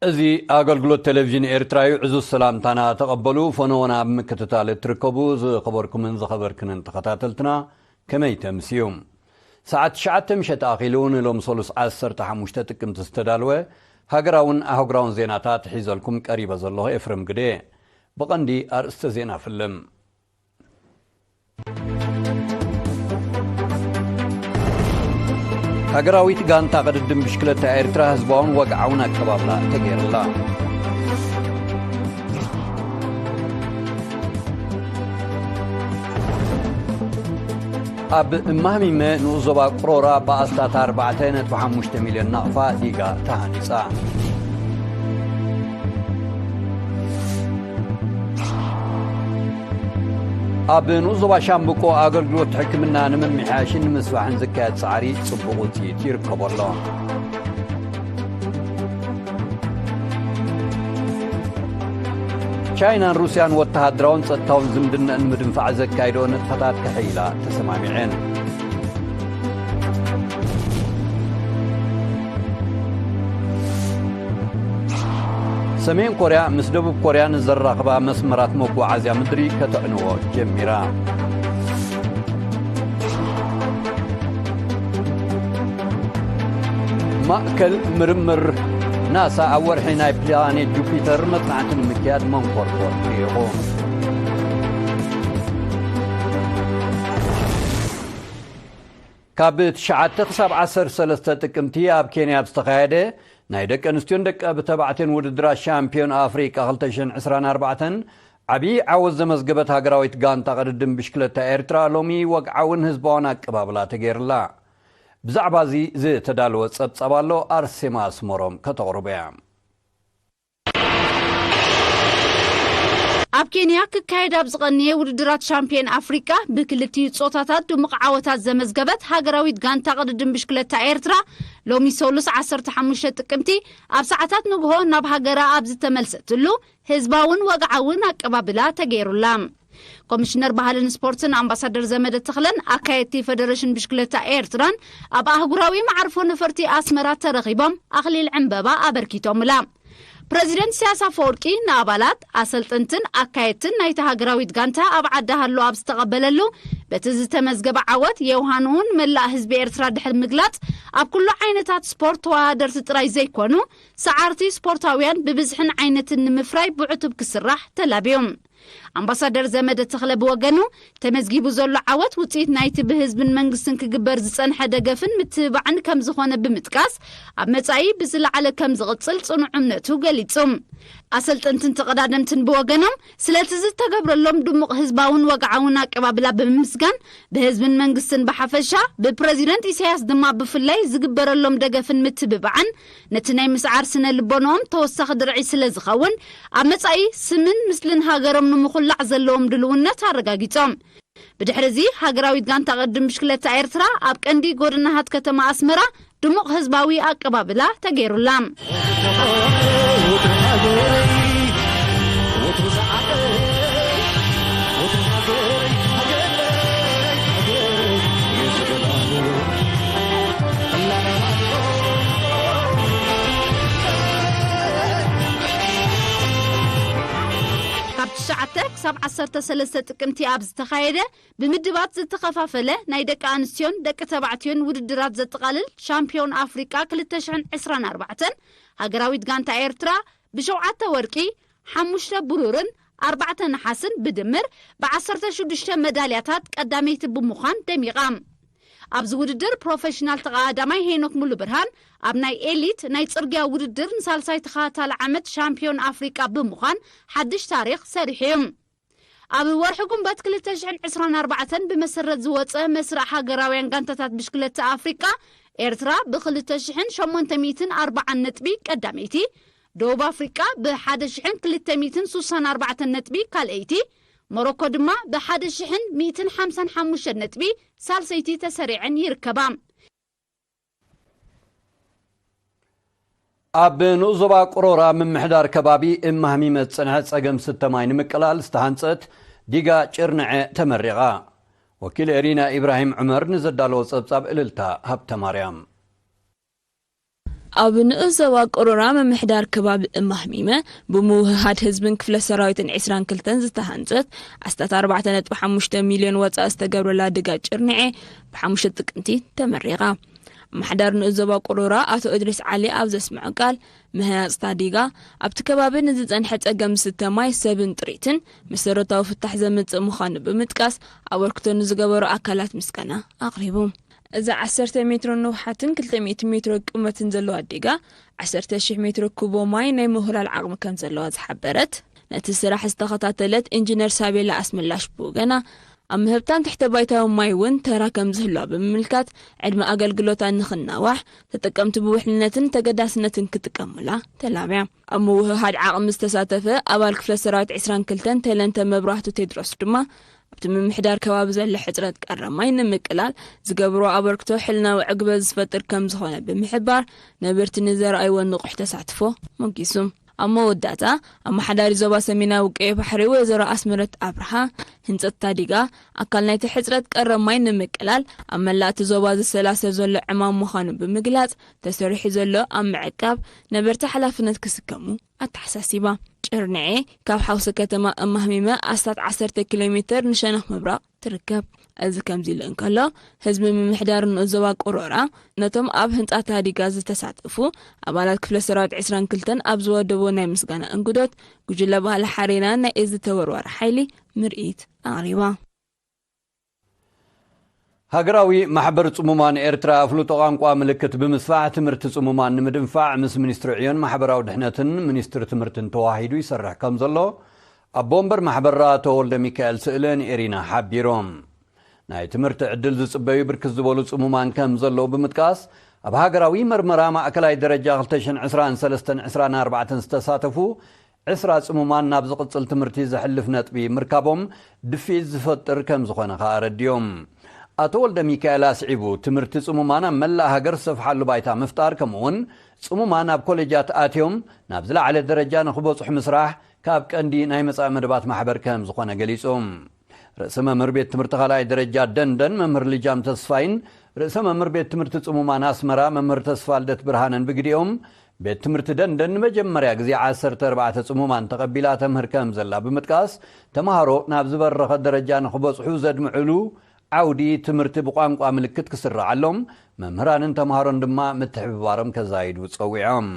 እዚ ኣገልግሎት ቴሌቪዥን ኤርትራ እዩ። ዕዙዝ ሰላምታና ተቐበሉ። ፈነወና ኣብ ምክትታል እትርከቡ ዝኸበርኩምን ዝኸበርክንን ተኸታተልትና፣ ከመይ ተምስዩ? ሰዓት ትሽዓተ ምሸት ኣኺሉ ንሎም ሰሉስ ዓሰርተ ሓሙሽተ ጥቅምቲ ዝተዳለወ ሃገራውን ኣህጉራውን ዜናታት ሒዘልኩም ቀሪበ ዘለኹ ኤፍሬም ግደ። ብቐንዲ ኣርእስተ ዜና ፍልም። ሃገራዊት ጋንታ ቅድድም ብሽክለታ ኤርትራ ህዝባውን ወግዓውን ኣቀባብላ ተገይርላ። ኣብ እማህሚመ ንኡስ ዞባ ቅሮራ ብኣስታት ኣርባዕተ ነጥቢ ሓሙሽተ ሚልዮን ናቕፋ ዲጋ ተሃኒጻ። ኣብ ንኡስ ዞባ ሻምብቆ ኣገልግሎት ሕክምና ንምምሕያሽን ንምስፋሕን ዝካየድ ጻዕሪ ጽቡቕ ውጽኢት ይርከቦ ኣሎ። ቻይናን ሩስያን ወተሃደራውን ጸጥታውን ዝምድነአን ንምድንፋዕ ዘካይዶ ንጥፈታት ከሐይላ ተሰማሚዐን። ሰሜን ኮርያ ምስ ደቡብ ኮርያ ንዘራኽባ መስመራት መጓዓዝያ ምድሪ ከተዕንዎ ጀሚራ። ማእከል ምርምር ናሳ ኣብ ወርሒ ናይ ፕላኔት ጁፒተር መጽናዕቲ ንምክያድ መንኮርኮር ልኢኹ። ካብ ትሽዓተ ክሳብ ዓሰርተ ሰለስተ ጥቅምቲ ኣብ ኬንያ ኣብ ዝተኻየደ ናይ ደቂ ኣንስትዮን ደቂ ተባዕትዮን ውድድራት ሻምፒዮን ኣፍሪቃ ክልተ ሽሕን ዕስራን ኣርባዕተን ዓብዪ ዓወት ዘመዝገበት ሃገራዊት ጋንታ ቅድድም ብሽክለታ ኤርትራ ሎሚ ወግዓውን ህዝባውን ኣቀባብላ ተገይርላ። ብዛዕባ እዚ ዝተዳለወ ጸብጻብ ኣሎ፣ ኣርሴማ ኣስመሮም ከተቕርቦ እያ። ኣብ ኬንያ ክካየድ ኣብ ዝቐንየ ውድድራት ሻምፒዮን ኣፍሪቃ ብክልቲኡ ጾታታት ድሙቕ ዓወታት ዘመዝገበት ሃገራዊት ጋንታ ቅድድም ብሽክለታ ኤርትራ ሎሚ ሰሉስ ዓሰርተ ሓሙሽተ ጥቅምቲ ኣብ ሰዓታት ንግሆ ናብ ሃገራ ኣብ ዝተመልሰትሉ ህዝባውን ወግዓውን ኣቀባብላ ተገይሩላ። ኮሚሽነር ባህልን ስፖርትን ኣምባሳደር ዘመደ ተኽለን ኣካየድቲ ፈደረሽን ብሽክለታ ኤርትራን ኣብ ኣህጉራዊ መዓርፎ ነፈርቲ ኣስመራ ተረኺቦም ኣኽሊል ዕምበባ ኣበርኪቶምላ። ፕረዚደንት ኢሳያስ ኣፈወርቂ ንኣባላት፣ ኣሰልጠንትን ኣካየድትን ናይታ ሃገራዊት ጋንታ ኣብ ዓዲ ሃሎ ኣብ ዝተቐበለሉ፣ በቲ ዝተመዝገበ ዓወት የውሃንኡን መላእ ህዝቢ ኤርትራ ድሕሪ ምግላጽ፣ ኣብ ኩሉ ዓይነታት ስፖርት ተወዳደርቲ ጥራይ ዘይኮኑ፣ ሰዓርቲ ስፖርታውያን ብብዝሕን ዓይነትን ንምፍራይ ብዕቱብ ክስራሕ ተላብዮም። ኣምባሳደር ዘመደ ተኽለ ብወገኑ፣ ተመዝጊቡ ዘሎ ዓወት ውጽኢት ናይቲ ብህዝብን መንግስትን ክግበር ዝጸንሐ ደገፍን ምትብባዕን ከም ዝኾነ ብምጥቃስ፣ ኣብ መጻኢ ብዝለዓለ ከም ዝቕጽል ጽኑዕ እምነቱ ገሊጹ። ኣሰልጠንትን ተቐዳደምትን ብወገኖም፣ ስለቲ ዝተገብረሎም ድሙቕ ህዝባውን ወግዓውን ኣቀባብላ ብምምስጋን፣ ብህዝብን መንግስትን ብሓፈሻ፣ ብፕረዚደንት ኢሳያስ ድማ ብፍላይ ዝግበረሎም ደገፍን ምትብባዕን፣ ነቲ ናይ ምስዓር ስነ ልቦንኦም ተወሳኺ ድርዒ ስለ ዝኸውን፣ ኣብ መጻኢ ስምን ምስልን ሃገሮም ንምኹላዕ ዘለዎም ድልውነት ኣረጋጊጾም። ብድሕሪ እዚ፣ ሃገራዊት ጋንታ ቅድድም ብሽክለታ ኤርትራ ኣብ ቀንዲ ጎደናታት ከተማ ኣስመራ ድሙቕ ህዝባዊ ኣቀባብላ ተገይሩላ። ካብ ትሽዓተ ክሳብ ዓሰርተ ሰለስተ ጥቅምቲ ኣብ ዝተኻየደ ብምድባት ዝተኸፋፈለ ናይ ደቂ ኣንስትዮን ደቂ ተባዕትዮን ውድድራት ዘጠቓልል ሻምፒዮን ኣፍሪቃ ክልተ ሽሕን ዕስራን ኣርባዕተን፣ ሃገራዊት ጋንታ ኤርትራ ብሸውዓተ ወርቂ፣ ሓሙሽተ ብሩርን ኣርባዕተ ነሓስን ብድምር ብዓሰርተ ሽዱሽተ መዳልያታት ቀዳመይቲ ብምዃን ደሚቓ። ኣብዚ ውድድር ፕሮፌሽናል ተቐዳዳማይ ሄኖክ ሙሉብርሃን ኣብ ናይ ኤሊት ናይ ጽርግያ ውድድር ንሳልሳይ ተኸታታሊ ዓመት ሻምፒዮን ኣፍሪቃ ብምዃን ሓድሽ ታሪኽ ሰሪሑ እዩ። ኣብ ወርሒ ጉንበት ክልተ ሽሕን ዕስራን ኣርባዕተን ብመሰረት ዝወጸ መስርዕ ሃገራውያን ጋንታታት ብሽክለታ ኣፍሪቃ፣ ኤርትራ ብክልተ ሽሕን ሸሞንተ ሚእትን ኣርባዓን ነጥቢ ቀዳመይቲ፣ ደቡብ ኣፍሪቃ ብሓደ ሽሕን ክልተ ሚእትን ሱሳን ኣርባዕተን ነጥቢ ካልኣይቲ፣ ሞሮኮ ድማ ብሓደ ሽሕን ሚእትን ሓምሳን ሓሙሽተን ነጥቢ ሳልሰይቲ ተሰሪዐን ይርከባ። ኣብ ንኡስ ዞባ ቅሮራ ምምሕዳር ከባቢ እማህሚመ ዝጸንሐ ጸገም ስተ ማይ ንምቅላል ዝተሃንጸት ዲጋ ጭርንዐ ተመሪቓ። ወኪል ኤሪና ኢብራሂም ዑመር ንዘዳለዎ ጸብጻብ እልልታ ሃብተማርያም። ኣብ ንኡስ ዞባ ቆሮራ ምምሕዳር ከባቢ እማህሚመ ብምውህሃድ ህዝብን ክፍለ ሰራዊትን ዕስራን ክልተን ዝተሃንጸት ኣስታት ኣርባዕተ ነጥቢ ሓሙሽተ ሚልዮን ወጻኢ ዝተገብረላ ድጋ ጭርንዔ ብሓሙሽተ ጥቅምቲ ተመሪቓ። ኣመሓዳሪ ንኡስ ዞባ ቆሮራ ኣቶ እድሪስ ዓሊ ኣብ ዘስምዖ ቃል፣ ምህናጽ ታዲጋ ኣብቲ ከባቢ ንዝጸንሐ ጸገም ዝስተ ማይ፣ ሰብን ጥሪትን መሰረታዊ ፍታሕ ዘምጽእ ምዃኑ ብምጥቃስ፣ ኣበርክቶ ንዝገበሩ ኣካላት ምስጋና ኣቕሪቡ። እዚ ዓሰርተ ሜትሮ ንውሓትን ክልተ ሚእቲ ሜትሮ ቁመትን ዘለዋ ዲጋ፣ ዓሰርተ ሽሕ ሜትሮ ኩቦ ማይ ናይ ምውህላል ዓቕሚ ከም ዘለዋ ዝሓበረት፣ ነቲ ስራሕ ዝተኸታተለት ኢንጂነር ሳቤላ ኣስመላሽ ብወገና፣ ኣብ ምህብታን ትሕተ ባይታዊ ማይ እውን ተራ ከም ዝህልዋ ብምምልካት፣ ዕድመ ኣገልግሎታ ንኽናዋሕ፣ ተጠቀምቲ ብውሕልነትን ተገዳስነትን ክጥቀሙላ ተላብያ። ኣብ ምውህሃድ ዓቕሚ ዝተሳተፈ ኣባል ክፍለ ሰራዊት ዕስራን ክልተን ተለንተ መብራህቱ ቴድሮስ ድማ፣ ኣብቲ ምምሕዳር ከባቢ ዘሎ ሕጽረት ቀረብ ማይ ንምቅላል ዝገብሮ ኣበርክቶ ሕልናዊ ዕግበት ዝፈጥር ከም ዝኾነ ብምሕባር፣ ነበርቲ ንዘርኣይዎ ንቑሕ ተሳትፎ ሞጊሱ። ኣብ መወዳእታ፣ ኣመሓዳሪ ዞባ ሰሜናዊ ቀይሕ ባሕሪ ወይዘሮ ኣስመረት ኣብርሃ፣ ህንጸት ታዲጋ ኣካል ናይቲ ሕጽረት ቀረብ ማይ ንምቅላል ኣብ መላእ እቲ ዞባ ዝሰላሰል ዘሎ ዕማም ምዃኑ ብምግላጽ፣ ተሰሪሑ ዘሎ ኣብ ምዕቃብ ነበርቲ ሓላፍነት ክስከሙ ኣተሓሳሲባ። ጭርንዔ ካብ ሓውሲ ከተማ እማህሚመ ኣስታት ዓሰርተ ኪሎ ሜትር ንሸነኽ ምብራቕ ትርከብ። እዚ ከምዚ ኢሉ እንከሎ፣ ህዝቢ ምምሕዳር ንኡስ ዞባ ቆሮራ ነቶም ኣብ ህንጻ ታዲጋ ዝተሳተፉ ኣባላት ክፍለ ሰራዊት ዕስራን ክልተን ኣብ ዝወደቦ ናይ ምስጋና እንግዶት፣ ጉጅለ ባህሊ ሓሬና ናይ እዚ ተወርዋሪ ሓይሊ ምርኢት ኣቕሪባ። ሃገራዊ ማሕበር ጽሙማን ኤርትራ ኣፍልጦ ቋንቋ ምልክት ብምስፋሕ ትምህርቲ ጽሙማን ንምድንፋዕ ምስ ሚኒስትሪ ዕዮን ማሕበራዊ ድሕነትን ሚኒስትሪ ትምህርትን ተዋሂዱ ይሰርሕ ከም ዘሎ ኣቦ ወንበር ማሕበራ ኣቶ ወልደ ሚካኤል ስእልን ኤሪና ሓቢሮም። ናይ ትምህርቲ ዕድል ዝጽበዩ ብርክት ዝበሉ ጽሙማን ከም ዘለዉ ብምጥቃስ፣ ኣብ ሃገራዊ መርመራ ማእከላይ ደረጃ ክልተ ሽሕን ዕስራን ሰለስተን ዕስራን ኣርባዕተን ዝተሳተፉ ዕስራ ጽሙማን ናብ ዝቕጽል ትምህርቲ ዘሕልፍ ነጥቢ ምርካቦም ድፍኢት ዝፈጥር ከም ዝኾነ ከኣ ኣረዲኦም። ኣቶ ወልደ ሚካኤል ኣስዒቡ፣ ትምህርቲ ጽሙማን ኣብ መላእ ሃገር ዝሰፍሓሉ ባይታ ምፍጣር፣ ከምኡ'ውን ጽሙማን ኣብ ኮሌጃት ኣትዮም ናብ ዝለዓለ ደረጃ ንኽበጽሑ ምስራሕ ካብ ቀንዲ ናይ መጻኢ መደባት ማሕበር ከም ዝኾነ ገሊጹ። ርእሰ መምህር ቤት ትምህርቲ ካልኣይ ደረጃ ደንደን መምህር ልጃም ተስፋይን ርእሰ መምህር ቤት ትምህርቲ ጽሙማን ኣስመራ መምህር ተስፋ ልደት ብርሃነን ብግዲኦም፣ ቤት ትምህርቲ ደንደን ንመጀመርያ ግዜ ዓሰርተ ኣርባዕተ ጽሙማን ተቐቢላ ተምህር ከም ዘላ ብምጥቃስ፣ ተምሃሮ ናብ ዝበረኸ ደረጃ ንኽበጽሑ ዘድምዕሉ ዓውዲ ትምህርቲ ብቋንቋ ምልክት ክስረዓሎም፣ መምህራንን ተምሃሮን ድማ ምትሕብባሮም ከዛይዱ ጸዊዖም።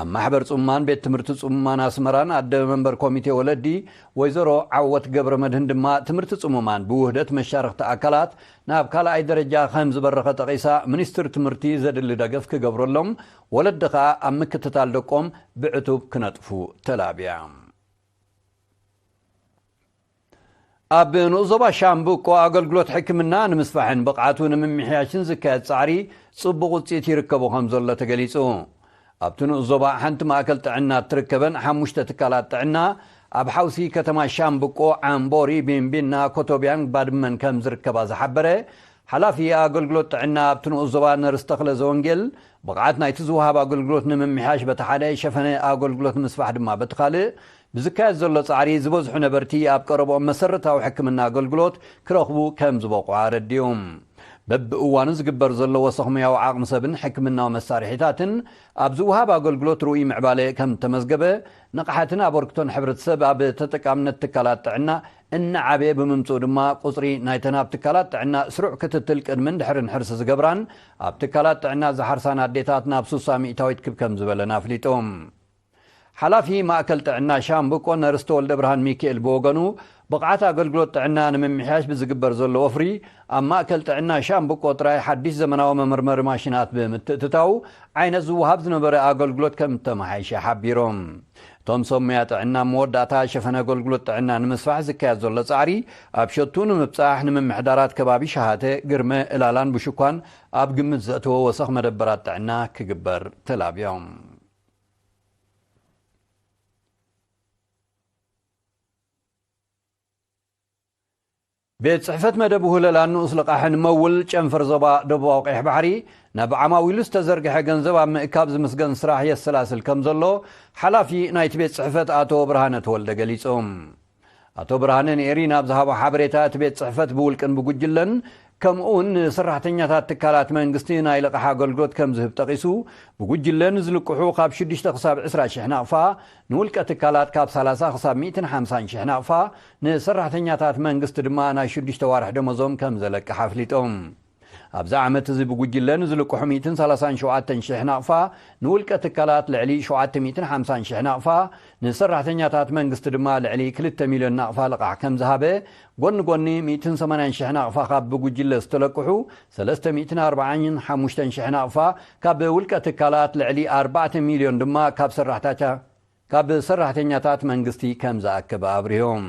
ኣብ ማሕበር ጽሙማን ቤት ትምህርቲ ጽሙማን ኣስመራን ኣደ መንበር ኮሚቴ ወለዲ ወይዘሮ ዓወት ገብረ መድህን ድማ፣ ትምህርቲ ጽሙማን ብውህደት መሻርኽቲ ኣካላት ናብ ካልኣይ ደረጃ ከም ዝበረኸ ጠቒሳ፣ ሚኒስትሪ ትምህርቲ ዘድሊ ደገፍ ክገብረሎም፣ ወለዲ ከኣ ኣብ ምክትታል ደቆም ብዕቱብ ክነጥፉ ተላብያ። ኣብ ንኡስ ዞባ ሻምብቆ ኣገልግሎት ሕክምና ንምስፋሕን ብቕዓቱ ንምምሕያሽን ዝካየድ ጻዕሪ ጽቡቕ ውጽኢት ይርከቦ ከም ዘሎ ተገሊጹ። ኣብቲ ንኡስ ዞባ ሓንቲ ማእከል ጥዕና እትርከበን ሓሙሽተ ትካላት ጥዕና፣ ኣብ ሓውሲ ከተማ ሻምብቆ፣ ዓምቦሪ፣ ቢንቢና፣ ኮቶቢያን ባድመን ከም ዝርከባ ዝሓበረ ሓላፊ ኣገልግሎት ጥዕና ኣብቲ ንኡስ ዞባ ነርስ ተኽለ ዘወንጌል፣ ብቕዓት ናይቲ ዝወሃብ ኣገልግሎት ንምምሕያሽ በቲ ሓደ፣ ሸፈነ ኣገልግሎት ንምስፋሕ ድማ በቲ ካልእ ብዝካየድ ዘሎ ጻዕሪ፣ ዝበዝሑ ነበርቲ ኣብ ቀረብኦም መሰረታዊ ሕክምና ኣገልግሎት ክረኽቡ ከም ዝበቑዑ ኣረዲኡ። በብእዋኑ ዝግበር ዘሎ ወሰኽ ሙያዊ ዓቕሚ ሰብን ሕክምናዊ መሳርሒታትን ኣብ ዝወሃብ ኣገልግሎት ርኡይ ምዕባለ ከም ተመዝገበ፣ ንቕሓትን ኣበርክቶን ሕብረተሰብ ኣብ ተጠቃምነት ትካላት ጥዕና እናዓበየ ብምምጽኡ ድማ፣ ቁጽሪ ናይተን ኣብ ትካላት ጥዕና ስሩዕ ክትትል ቅድምን ድሕርን ሕርሲ ዝገብራን ኣብ ትካላት ጥዕና ዝሓርሳን ኣዴታት ናብ ሱሳ ሚእታዊት ክብ ከም ዝበለን ኣፍሊጡ። ሓላፊ ማእከል ጥዕና ሻምብቆ ነርስ ተወልደ ብርሃን ሚካኤል ብወገኑ፣ ብቕዓት ኣገልግሎት ጥዕና ንምምሕያሽ ብዝግበር ዘሎ ወፍሪ፣ ኣብ ማእከል ጥዕና ሻምብቆ ጥራይ ሓድሽ ዘመናዊ መመርመሪ ማሽናት ብምትእትታው፣ ዓይነት ዝወሃብ ዝነበረ ኣገልግሎት ከም እተመሓየሸ ሓቢሮም። እቶም ሰብ ሙያ ጥዕና፣ መወዳእታ ሸፈነ ኣገልግሎት ጥዕና ንምስፋሕ ዝካየድ ዘሎ ጻዕሪ ኣብ ሸቱ ንምብጻሕ፣ ንምምሕዳራት ከባቢ ሸሃተ፣ ግርመ፣ እላላን ብሹኳን ኣብ ግምት ዘእተወ ወሰኽ መደበራት ጥዕና ክግበር ተላብዮም። ቤት ጽሕፈት መደብ ውህለላን ንኡስ ልቓሕን መውል ጨንፈር ዞባ ደቡባዊ ቀይሕ ባሕሪ፣ ናብ ዓማዊሉ ዝተዘርግሐ ገንዘብ ኣብ ምእካብ ዝምስገን ስራሕ የሰላስል ከም ዘሎ፣ ሓላፊ ናይቲ ቤት ጽሕፈት ኣቶ ብርሃነ ተወልደ ገሊጾም። ኣቶ ብርሃነ ንኤሪና ኣብ ዝሃቦ ሓበሬታ፣ እቲ ቤት ጽሕፈት ብውልቅን ብጉጅለን ከምኡውን ንሰራሕተኛታት ትካላት መንግስቲ ናይ ልቓሕ ኣገልግሎት ከም ዝህብ ጠቒሱ፣ ብጉጅለ ንዝልቅሑ ካብ ሽዱሽተ ክሳብ ዕስራ ሽሕ ናቕፋ፣ ንውልቀ ትካላት ካብ ሰላሳ ክሳብ ሚእትን ሓምሳን ሽሕ ናቕፋ፣ ንሰራሕተኛታት መንግስቲ ድማ ናይ ሽዱሽተ ዋርሕ ደሞዞም ከም ዘለቅሕ ኣፍሊጦም። ኣብዚ ዓመት እዚ ብጉጅለ ንዝልቅሑ ሚእትን ሰላሳን ሸውዓተን ሽሕ ናቕፋ፣ ንውልቀ ትካላት ልዕሊ ሸውዓተ ሚእትን ሓምሳን ሽሕ ናቕፋ፣ ንሰራሕተኛታት መንግስቲ ድማ ልዕሊ ክልተ ሚልዮን ናቕፋ ልቓሕ ከም ዝሃበ፣ ጎኒ ጎኒ ሚእትን ሰማንያን ሽሕ ናቕፋ ካብ ብጉጅለ ዝተለቅሑ፣ ሰለስተ ሚእትን ኣርባዓን ሓሙሽተን ሽሕ ናቕፋ ካብ ውልቀ ትካላት፣ ልዕሊ ኣርባዕተ ሚልዮን ድማ ካብ ሰራሕታቻ-፣ ካብ ሰራሕተኛታት መንግስቲ ከም ዝኣከበ ኣብሪሆም።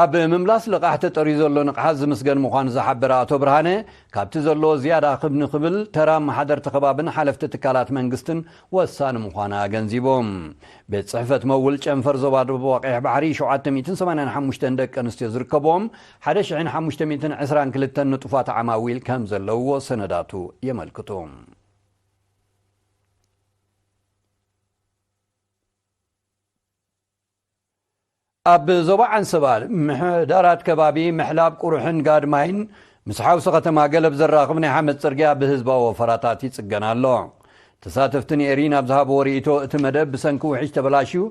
ኣብ ምምላስ ልቓሕ ተጠርዩ ዘሎ ንቕሓት ዝምስገን ምዃኑ ዝሓበረ ኣቶ ብርሃነ፣ ካብቲ ዘሎ ዝያዳ ክብ ንክብል ተራ ኣመሓደርቲ ከባብን ሓለፍቲ ትካላት መንግስትን ወሳኒ ምዃኑ ኣገንዚቦም። ቤት ጽሕፈት መውል ጨንፈር ዞባ ደቡብ ቀይሕ ባሕሪ ሸውዓተ ሚእትን ሰማንያን ሓሙሽተን ደቂ ኣንስትዮ ዝርከብዎም ሓደ ሽሕን ሓሙሽተ ሚእትን ዕስራን ክልተን ንጡፋት ዓማዊል ከም ዘለውዎ ሰነዳቱ የመልክቱ። ኣብ ዞባ ዓንሰባ ምሕዳራት ከባቢ ምሕላብ ቁሩሕን ጋድማይን ምስ ሓውሲ ከተማ ገለብ ዘራኽብ ናይ ሓመድ ጽርግያ ብህዝባዊ ወፈራታት ይጽገን ኣሎ። ተሳተፍቲ ንኤሪና ኣብ ዝሃብዎ ርእይቶ፣ እቲ መደብ ብሰንኪ ውሕጅ ተበላሽዩ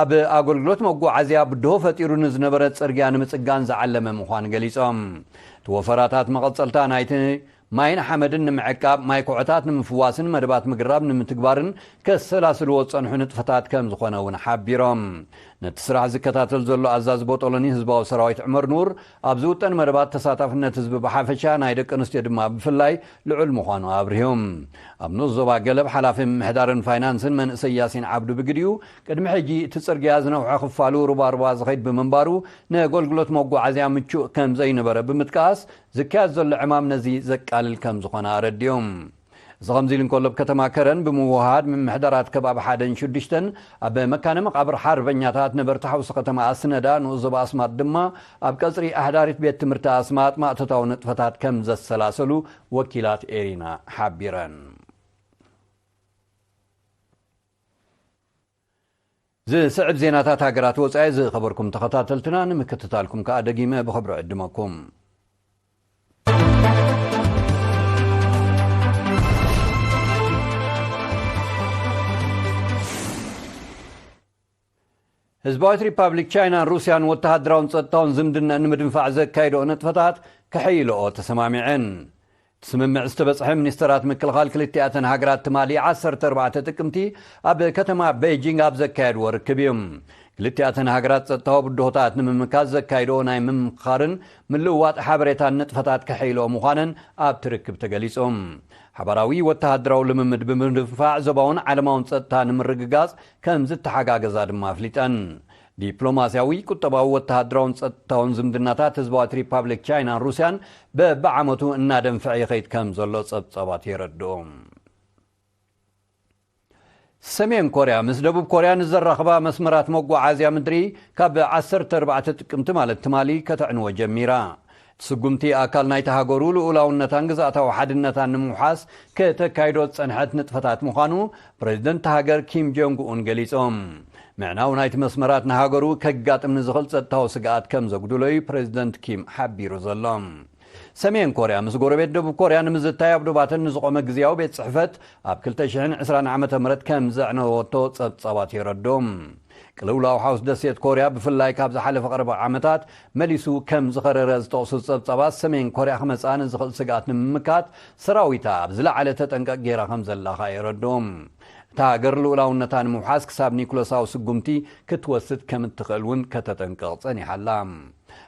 ኣብ ኣገልግሎት መጓዓዝያ ብድሆ ፈጢሩ ንዝነበረ ጽርግያ ንምጽጋን ዝዓለመ ምዃኑ ገሊጾም። እቲ ወፈራታት መቐጸልታ ናይቲ ማይን ሓመድን ንምዕቃብ፣ ማይ ኩዕታት ንምፍዋስን መደባት ምግራብ ንምትግባርን ከሰላስልዎ ዝጸንሑ ንጥፈታት ከም ዝኾነ እውን ሓቢሮም። ነቲ ስራሕ ዝከታተል ዘሎ ኣዛዚ ቦጦሎኒ ህዝባዊ ሰራዊት ዑመር ኑር፣ ኣብ ዝውጠን መደባት ተሳታፍነት ህዝቢ ብሓፈሻ፣ ናይ ደቂ ኣንስትዮ ድማ ብፍላይ ልዑል ምዃኑ ኣብሪሆም። ኣብ ንኡስ ዞባ ገለብ ሓላፊ ምምሕዳርን ፋይናንስን መንእሰይ ያሲን ዓብዱ ብግዲኡ፣ ቅድሚ ሕጂ እቲ ጽርግያ ዝነውሐ ክፋሉ ሩባ ሩባ ዝኸይድ ብምንባሩ፣ ንኣገልግሎት መጓዓዝያ ምቹእ ከም ዘይነበረ ብምጥቃስ፣ ዝካየድ ዘሎ ዕማም ነዚ ዘቃልል ከም ዝኾነ ኣረዲኦም። እዚ ከምዚ ኢሉ እንከሎ፣ ኣብ ከተማ ከረን ብምውሃድ ምምሕዳራት ከባቢ ሓደን ሽዱሽተን ኣብ መካነ መቃብር ሓርበኛታት ነበርቲ ሓውሲ ከተማ ኣስነዳ ንኡስ ዞባ ኣስማጥ ድማ ኣብ ቀጽሪ ኣሕዳሪት ቤት ትምህርቲ ኣስማጥ ማእቶታዊ ንጥፈታት ከም ዘሰላሰሉ ወኪላት ኤሪና ሓቢረን። ዝስዕብ ዜናታት ሃገራት ወጻኢ ዝኸበርኩም ተኸታተልትና ንምክትታልኩም ከኣ ደጊመ ብኽብሪ ዕድመኩም። ህዝባዊት ሪፓብሊክ ቻይናን ሩስያን ወተሃደራውን ጸጥታውን ዝምድና ንምድንፋዕ ዘካይድኦ ንጥፈታት ከሐይልኦ ተሰማሚዐን። እቲ ስምምዕ ዝተበጽሐ ሚኒስተራት ምክልኻል ክልቲኣተን ሃገራት ትማሊ ዓሰርተ ኣርባዕተ ጥቅምቲ ኣብ ከተማ ቤጂንግ ኣብ ዘካየድዎ ርክብ እዩ። ክልቲኣተን ሃገራት ጸጥታዊ ብድሆታት ንምምካት ዘካይድኦ ናይ ምምኽኻርን ምልውዋጥ ሓበሬታን ንጥፈታት ከሐይልኦ ምዃነን ኣብቲ ርክብ ተገሊጹ። ሓባራዊ ወተሃደራዊ ልምምድ ብምድንፋዕ ዞባውን ዓለማውን ጸጥታ ንምርግጋጽ ከም ዝተሓጋገዛ ድማ ኣፍሊጠን። ዲፕሎማስያዊ፣ ቁጠባዊ፣ ወተሃደራውን ጸጥታውን ዝምድናታት ህዝባዊት ሪፓብሊክ ቻይናን ሩስያን በብዓመቱ እናደንፈዐ ይኸይድ ከም ዘሎ ጸብጻባት የረድኡ። ሰሜን ኮርያ ምስ ደቡብ ኮርያ ንዘራኽባ መስመራት መጓዓዝያ ምድሪ ካብ ዓሰርተ ኣርባዕተ ጥቅምቲ ማለት ትማሊ ከተዕንዎ ጀሚራ። እቲ ስጉምቲ ኣካል ናይቲ ሃገሩ ልኡላውነታን ግዝኣታዊ ሓድነታን ንምውሓስ ከተካይዶ ዝጸንሐት ንጥፈታት ምዃኑ ፕሬዚደንት ሃገር ኪም ጆንግ ኡን ገሊጾም። ምዕናው ናይቲ መስመራት ንሃገሩ ከጋጥም ንዝኽእል ጸጥታዊ ስግኣት ከም ዘጉድሎ እዩ ፕሬዚደንት ኪም ሓቢሩ ዘሎ። ሰሜን ኮርያ ምስ ጎረቤት ደቡብ ኮርያ ንምዝታይ ኣብ ዶባተን ንዝቖመ ግዝያዊ ቤት ጽሕፈት ኣብ ክልተ ሽሕን ዕስራን ዓመተ ምህረት ከም ዘዕነወቶ ጸብጻባት የረድኡ። ቅልውላው ሓውስ ደሴት ኮርያ ብፍላይ ካብ ዝሓለፈ ቀረባ ዓመታት መሊሱ ከም ዝኸረረ ዝጠቕሱ ጸብጻባት፣ ሰሜን ኮርያ ክመጽኣ ንዝኽእል ስግኣት ንምምካት ሰራዊታ ኣብ ዝለዓለ ተጠንቀቕ ገይራ ከም ዘላ ከኣ የረድኡ። እታ ሃገር ልኡላውነታ ንምውሓስ ክሳብ ኒኩለሳዊ ስጉምቲ ክትወስድ ከም እትኽእል እውን ከተጠንቅቕ ጸኒሓ ኣላ።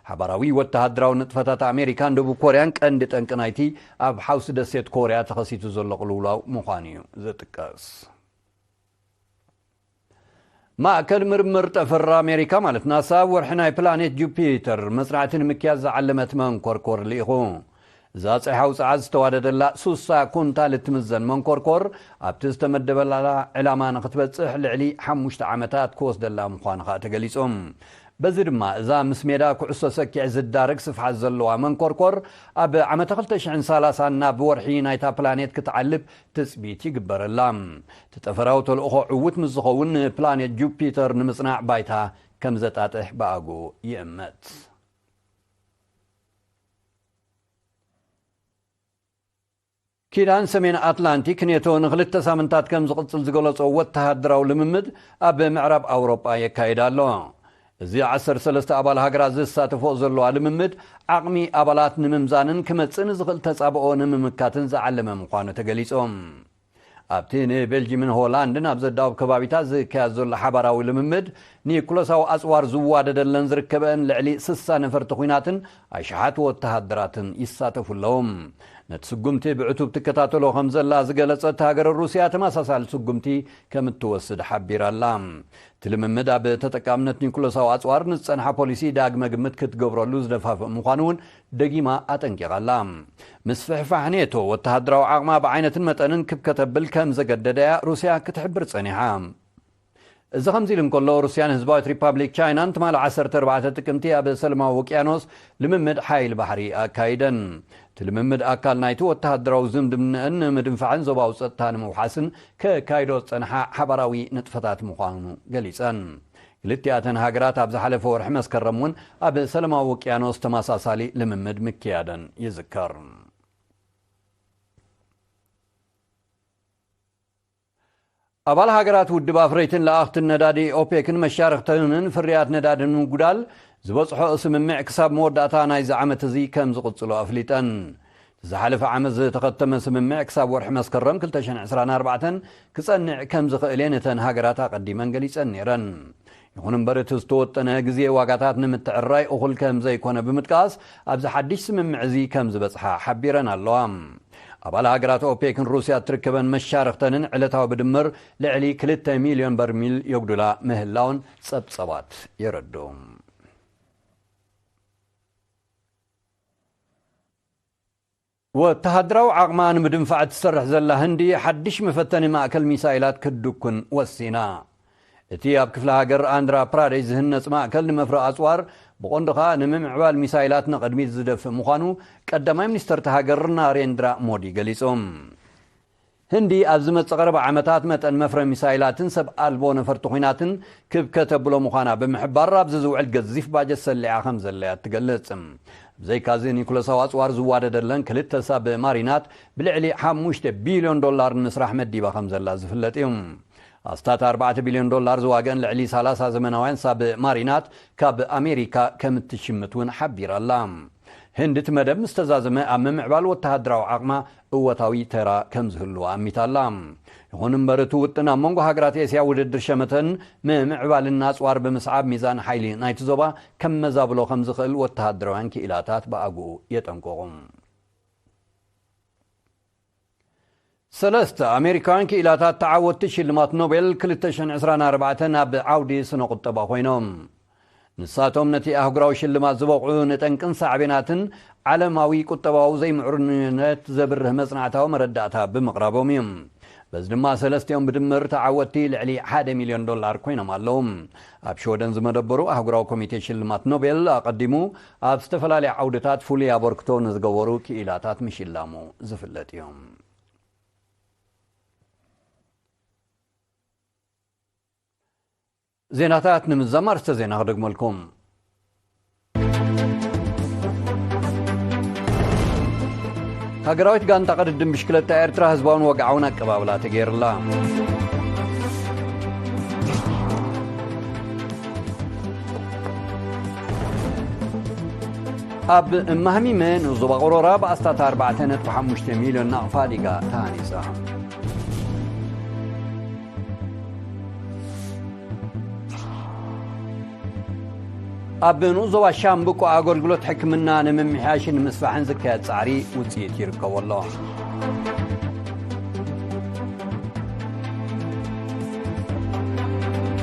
ሓባራዊ ወተሃደራዊ ንጥፈታት ኣሜሪካን ደቡብ ኮርያን ቀንዲ ጠንቂ ናይቲ ኣብ ሓውሲ ደሴት ኮርያ ተኸሲቱ ዘሎ ቅልውላው ምዃኑ እዩ ዝጥቀስ። ማእከል ምርምር ጠፈር ኣሜሪካ ማለት ናሳ፣ ኣብ ወርሒ ናይ ፕላኔት ጁፒተር መጽናዕቲ ንምክያድ ዝዓለመት መንኮርኮር ልኢኹ። እዛ ጸሓይ ውጽዓት ዝተዋደደላ ሱሳ ኩንታል እትምዘን መንኮርኮር፣ ኣብቲ ዝተመደበላ ዕላማ ንኽትበጽሕ ልዕሊ ሓሙሽተ ዓመታት ክወስደላ ምዃኑ ኸኣ ተገሊጹ። በዚ ድማ እዛ ምስ ሜዳ ኩዕሶ ሰኪዕ ዝዳረግ ስፍሓት ዘለዋ መንኮርኮር፣ ኣብ ዓመተ ክልተ ሽሕን ሰላሳን ናብ ወርሒ ናይታ ፕላኔት ክትዓልብ ትጽቢት ይግበረላ። እቲ ጠፈራዊ ተልእኾ ዕዉት ምስ ዝኸውን፣ ንፕላኔት ጁፒተር ንምጽናዕ ባይታ ከም ዘጣጥሕ ብኣግኡ ይእመት። ኪዳን ሰሜን ኣትላንቲክ ኔቶ ንኽልተ ሳምንታት ከም ዝቕጽል ዝገለጾ ወተሃደራዊ ልምምድ ኣብ ምዕራብ ኣውሮጳ የካይድ ኣሎ። እዚ ዓሰርተ ሰለስተ ኣባል ሃገራት ዝሳተፎ ዘለዋ ልምምድ፣ ዓቕሚ ኣባላት ንምምዛንን ክመጽእ ንዝኽእል ተጻብኦ ንምምካትን ዝዓለመ ምዃኑ ተገሊጹ። ኣብቲ ንቤልጂምን ሆላንድን ኣብ ዘዳውብ ከባቢታት ዝካየድ ዘሎ ሓባራዊ ልምምድ፣ ኒኩለሳዊ ኣጽዋር ዝዋደደለን ዝርከበን ልዕሊ ስሳ ነፈርቲ ኲናትን ኣሽሓት ወተሃደራትን ይሳተፉ ኣለዉ። ነቲ ስጉምቲ ብዕቱብ ትከታተሎ ከም ዘላ ዝገለጸት ሃገረ ሩስያ፣ ተመሳሳሊ ስጉምቲ ከም እትወስድ ሓቢራ ኣላ። እቲ ልምምድ ኣብ ተጠቃምነት ኒኩለሳዊ ኣጽዋር ንዝጸንሓ ፖሊሲ ዳግመ ግምት ክትገብረሉ ዝደፋፍእ ምዃኑ እውን ደጊማ ኣጠንቂቓ ኣላ። ምስፍሕፋሕ ኔቶ ወተሃደራዊ ዓቕማ ብዓይነትን መጠንን ክብ ከተብል ከም ዘገደደያ ሩስያ ክትሕብር ጸኒሓ። እዚ ከምዚ ኢሉ እንከሎ፣ ሩስያን ህዝባዊት ሪፓብሊክ ቻይናን ትማሊ ዓሰርተ ኣርባዕተ ጥቅምቲ ኣብ ሰላማዊ ውቅያኖስ ልምምድ ሓይሊ ባሕሪ ኣካይደን። እቲ ልምምድ ኣካል ናይቲ ወተሃደራዊ ዝምድንአን ንምድንፋዕን ዞባዊ ጸጥታ ንምውሓስን ከካይዶ ዝጸንሓ ሓባራዊ ንጥፈታት ምዃኑ ገሊጸን። ክልቲኣተን ሃገራት ኣብ ዝሓለፈ ወርሒ መስከረም እውን ኣብ ሰላማዊ ውቅያኖስ ተመሳሳሊ ልምምድ ምክያደን ይዝከር። ኣባል ሃገራት ውድብ ኣፍረይትን ለኣኽትን ነዳዲ ኦፔክን መሻርኽተንን ፍርያት ነዳዲ ንምጉዳል ዝበጽሖ ስምምዕ ክሳብ መወዳእታ ናይዚ ዓመት እዚ ከም ዝቕጽሎ ኣፍሊጠን። ዝሓለፈ ዓመት ዝተኸተመ ስምምዕ ክሳብ ወርሒ መስከረም ክልተ ሽሕን ዕስራን ኣርባዕተን ክጸንዕ ከም ዝኽእል እየን እተን ሃገራት ኣቐዲመን ገሊጸን ነይረን። ይኹን እምበር፣ እቲ ዝተወጠነ ግዜ ዋጋታት ንምትዕርራይ እኹል ከም ዘይኮነ ብምጥቃስ፣ ኣብዚ ሓድሽ ስምምዕ እዚ ከም ዝበጽሓ ሓቢረን ኣለዋ። ኣባል ሃገራት ኦፔክን ሩስያ እትርከበን መሻርኽተንን ዕለታዊ ብድምር ልዕሊ ክልተ ሚልዮን በርሚል የጉድላ ምህላውን ጸብጸባት የረድኡ። ወተሃደራዊ ዓቕማ ንምድንፋዕ እትሰርሕ ዘላ ህንዲ፣ ሓድሽ መፈተኒ ማእከል ሚሳይላት ክትድኩን ወሲና። እቲ ኣብ ክፍለ ሃገር ኣንድራ ፕራዴሽ ዝህነጽ ማእከል ንመፍረ ኣጽዋር፣ ብቐንዱ ኸኣ ንምምዕባል ሚሳይላት ንቕድሚት ዝደፍእ ምዃኑ ቀዳማይ ሚኒስተር እታ ሃገር ናሬንድራ ሞዲ ገሊጹ። ህንዲ ኣብ ዝመጽእ ቀረባ ዓመታት መጠን መፍረ ሚሳይላትን ሰብ ኣልቦ ነፈርቲ ኲናትን ክብ ከተብሎ ምዃና ብምሕባር፣ ኣብዚ ዝውዕል ገዚፍ ባጀት ሰሊዓ ከም ዘለያ ትገልጽ። ብዘይካዚ፣ ኒኩለሳዊ ኣጽዋር ዝዋደደለን ክልተ ሳብ ማሪናት ብልዕሊ ሓሙሽተ ቢልዮን ዶላር ንምስራሕ መዲባ ከም ዘላ ዝፍለጥ እዩ። ኣስታት ኣርባዕተ ቢልዮን ዶላር ዝዋገን ልዕሊ ሰላሳ ዘመናውያን ሳብ ማሪናት ካብ ኣሜሪካ ከም እትሽምት እውን ሓቢራ ኣላ። ህንዲ እቲ መደብ ምስ ተዛዘመ ኣብ ምምዕባል ወተሃደራዊ ዓቕማ እወታዊ ተራ ከም ዝህልዋ ኣሚታ ኣላ። ይኹን እምበር፣ እቲ ውጥን ኣብ መንጎ ሃገራት ኤስያ ውድድር ሸመተን ምምዕባልን ኣጽዋር ብምስዓብ ሚዛን ሓይሊ ናይቲ ዞባ ከመዛብሎ ከም ዝኽእል ወተሃደራውያን ክኢላታት ብኣግኡ የጠንቅቑ። ሰለስተ ኣሜሪካውያን ክኢላታት ተዓወትቲ ሽልማት ኖቤል ክልተ ሽሕን ዕስራን ኣርባዕተን ኣብ ዓውዲ ስነ ቁጠባ ኮይኖም። ንሳቶም ነቲ ኣህጉራዊ ሽልማት ዝበቕዑ ንጠንቅን ሳዕቤናትን ዓለማዊ ቁጠባዊ ዘይምዕሩይነት ዘብርህ መጽናዕታዊ መረዳእታ ብምቕራቦም እዮም። በዚ ድማ ሰለስቲኦም ብድምር ተዓወትቲ ልዕሊ ሓደ ሚልዮን ዶላር ኮይኖም ኣለዉ። ኣብ ሽወደን ዝመደበሩ ኣህጉራዊ ኮሚቴ ሽልማት ኖቤል ኣቐዲሙ ኣብ ዝተፈላለዩ ዓውድታት ፍሉይ ኣበርክቶ ንዝገበሩ ክኢላታት ምሽላሙ ዝፍለጥ እዩ። ዜናታት ንምዝዛም ኣርእስተ ዜና ክደግመልኩም። ሃገራዊት ጋንታ ቅድድም ብሽክለታ ኤርትራ ህዝባውን ወግዓውን ኣቀባብላ ተገይርላ። ኣብ እማህሚመ ንዞባ ቆሮራ ብኣስታት ኣርባዕተ ነጥቢ ሓሙሽተ ሚልዮን ናቕፋ ዲጋ ተሃኒጻ። ኣብ ንኡስ ዞባ ሻምብቆ ኣገልግሎት ሕክምና ንምምሕያሽን ንምስፋሕን ዝካየድ ጻዕሪ ውጽኢት ይርከቦ ኣሎ።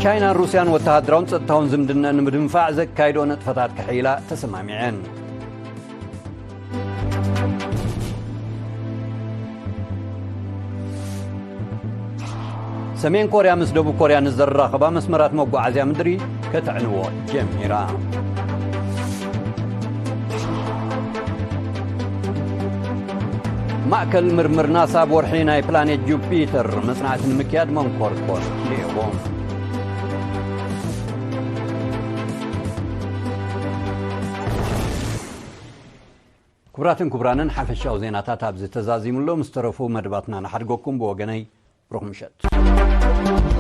ቻይናን ሩስያን ወተሃደራውን ጸጥታውን ዝምድና ንምድንፋዕ ዘካይዶ ንጥፈታት ክሕይላ ተሰማሚዐን። ሰሜን ኮርያ ምስ ደቡብ ኮርያ ንዘራኽባ መስመራት መጓዓዝያ ምድሪ ከተዕንዎ ጀሚራ። ማእከል ምርምር ናሳ ኣብ ወርሒ ናይ ፕላኔት ጁፒተር መጽናዕቲ ንምክያድ መንኮርኮር ልኢኹ። ክቡራትን ክቡራንን፣ ሓፈሻዊ ዜናታት ኣብዚ ተዛዚሙ ኣሎ። ምስ ተረፉ መደባትና ንሓድገኩም። ብወገነይ ብሩኽ ምሸት።